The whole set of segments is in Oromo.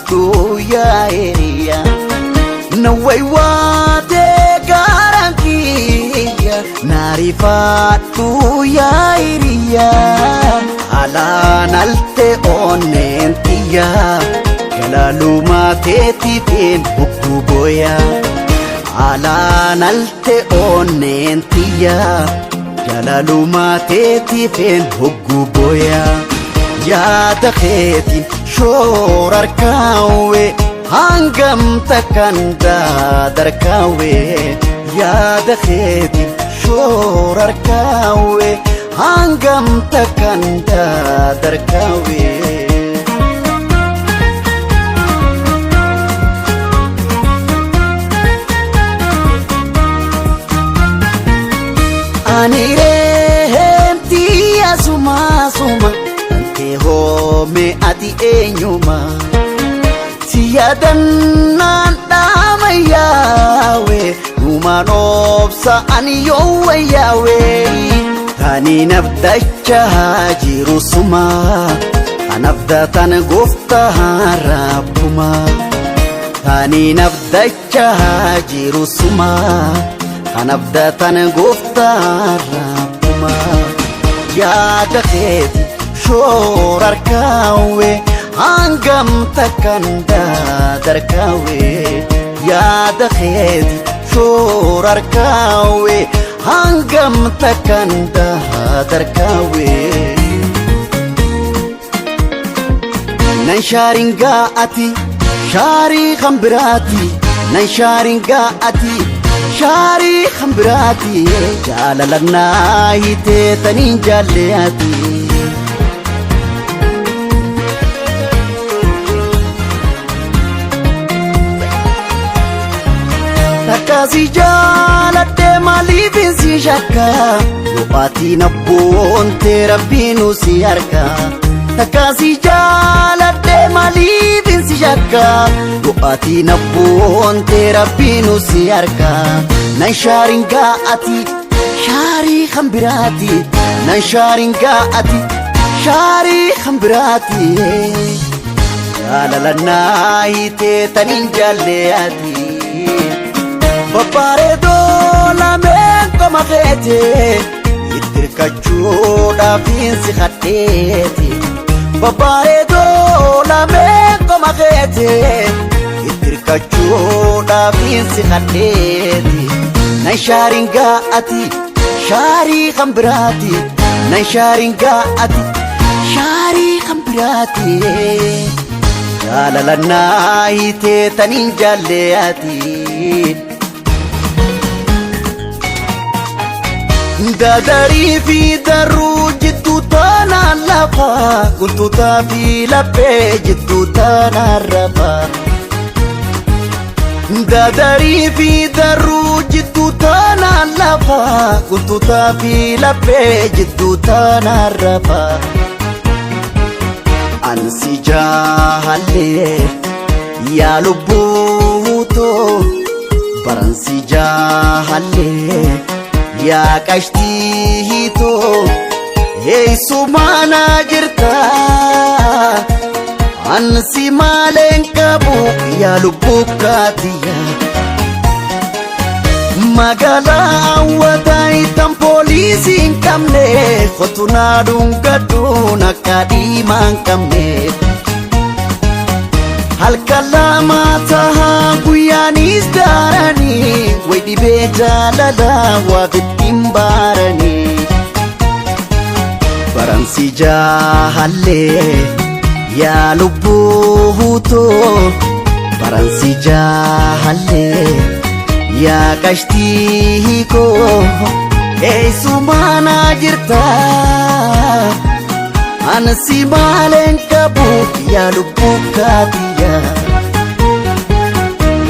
Naarifaadhu yaa hiriyaa. Na waywaatee gaaraan kiyya naarifaadhu yaa hiriyaa. Alaan alte onneen tiyya jalaalumaa teetiitiin hubbuu booya. Alaan alte onneen tiyya jalaalumaa teetiitiin hubbuu booya. Yaada keetiin shoora harkaawwe hangam takkan daadarkaawwe. Yaada keetiin shoora harkaawwe hangam takkan daadarkaawwe. Ani reenti asuma suma tantee hoome ati eenyuma si yaadannaan dhaama yaawe numaan obsa ani yoo wayyaawe tani nabdachaa jiru suma anabdatan gooftaa rabbuma tani nabdachaa jiru suma anabdatan gooftaa rabbuma yaada keeti shoora harkaawwe hangam takkan daadarkaawwe yaada keeti shoora harkaawwe hangam takkan daadarkaawwe. Nan shaaringaa ati shaarii kan biraati nan shaaringaa ati shaarii kan biraati jaalala naa hiteetaniin jaalle ati. Takkaasi jaaladhee maaliifin si shakka Yophaatiin abboontee rabbiinu si harka Takkaasi jaaladhee maaliifin si shakka Yophaatiin abboontee rabbiinu si harka Nan shaaringaa ati shaarii kan biraati Nan shaaringaa ati shaarii kan biraati Jaalala naa hiteetaniin jaalle ati. Babbareedoo lameen qoma keete itti hirkachuudhaaf si hadheeti. Babbareedoo lameen qoma keete itti hirkachuudhaaf si hadheeti. Nan shaaringaa ati shaarii kan biraati. Nan shaaringaa ati shaarii kan biraati. Jaalala naa hiteetaniin jaalle ati. Dadarii fi daruu jidduu taanaan lafa guntutaa fi laphee jidduu taanaan rafa. Dadarii fi daruu jidduu taanaan lafa guntutaa fi laphee jidduu taanaan rafa. Ansi jaallee yaa lubbuutoo baransi jaallee. Yaa qashtiitoo eessumaana jirta ansi maaleen qabu yaa lubbuu kaatiyya. Magaalaa hawwataa ittaan poolisii hin qabne kottu naa dhungadhuun akka dhiimaa hin qabne. Halkan lama tahaa guyyaanis daaranii wayi dhibee jaalalaa waa ittiin baaranii. Baransi jaallee yaa lubbuutoo baransi jaallee yaa qashtii koo eessumaana jirta. Ansi maaleen qabu yaa lubbuu kaatiyya.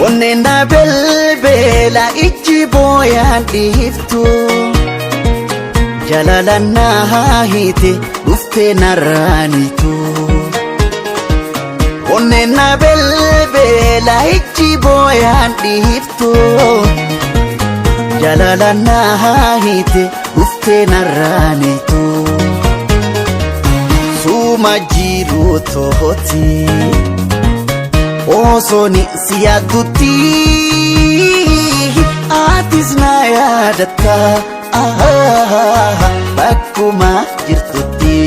Onneen na belbela ijji booyaan dhiiftu. Jaalala naa hiite dhuftee narraanitu. Onneen na belbela ijji booyaan dhiiftu. Jaalala naa hiite dhuftee narraanitu. Suma jiru tooti Osoon si yaaddutti atis na yaadatta bakkuma jirtutti.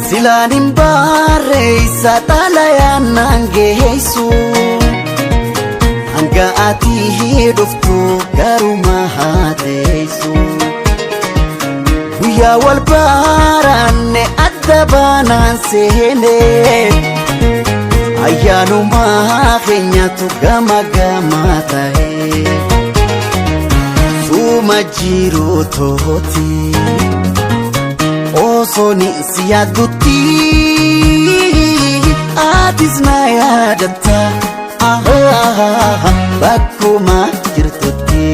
Silaan hin barreessa xalayaan naan geessu hanga ati dhuftu garuma haa teessu. Guyyaa wal baranne adda baanaan seene ayyaanuma keenyatu gama gama ta'e suma jiru tooti osoon si yaaddutti atis na yaadatta bakkuma jirtutti.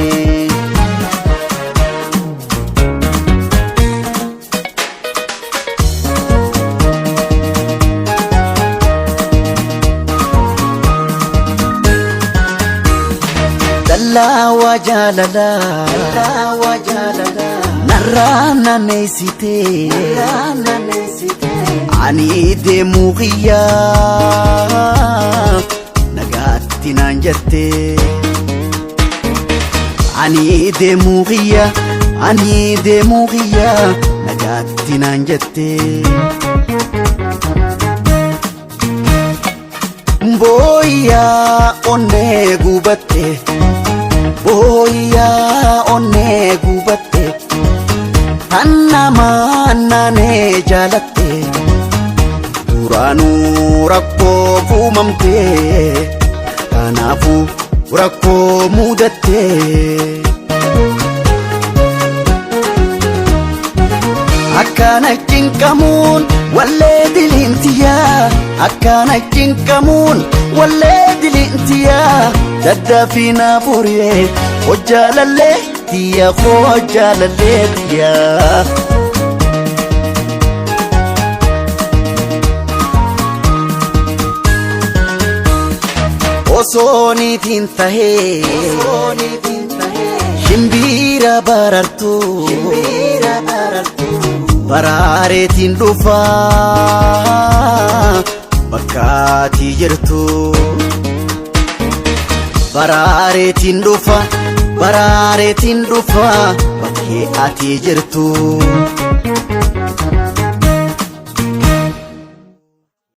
Dallaa jaalalaa narraa naanneessitee ani deemuu kiyyaa nagaatti naan jettee ani deemuu kiyya ani deemuu kiyya nagaatti naan jettee. Booyyaa onnee gubatte booyyaa onnee gubatte kan namaa naanee jaalatte duraanuu rakkoo uumamte kanaafuu rakkoo mudatte. Akkana cinqamuun wallee diliintiyaa akkana cinqamuun wallee diliintiyaa daddafina furee hojjaalallee tiyya hojjaalallee tiyya. Osoo niitiin tahee shimbiira barartuu baraareetiin dhufaa bakka ati jirtu. Baraareetiin dhufa baraareetiin dhufa bakkee ati jirtu.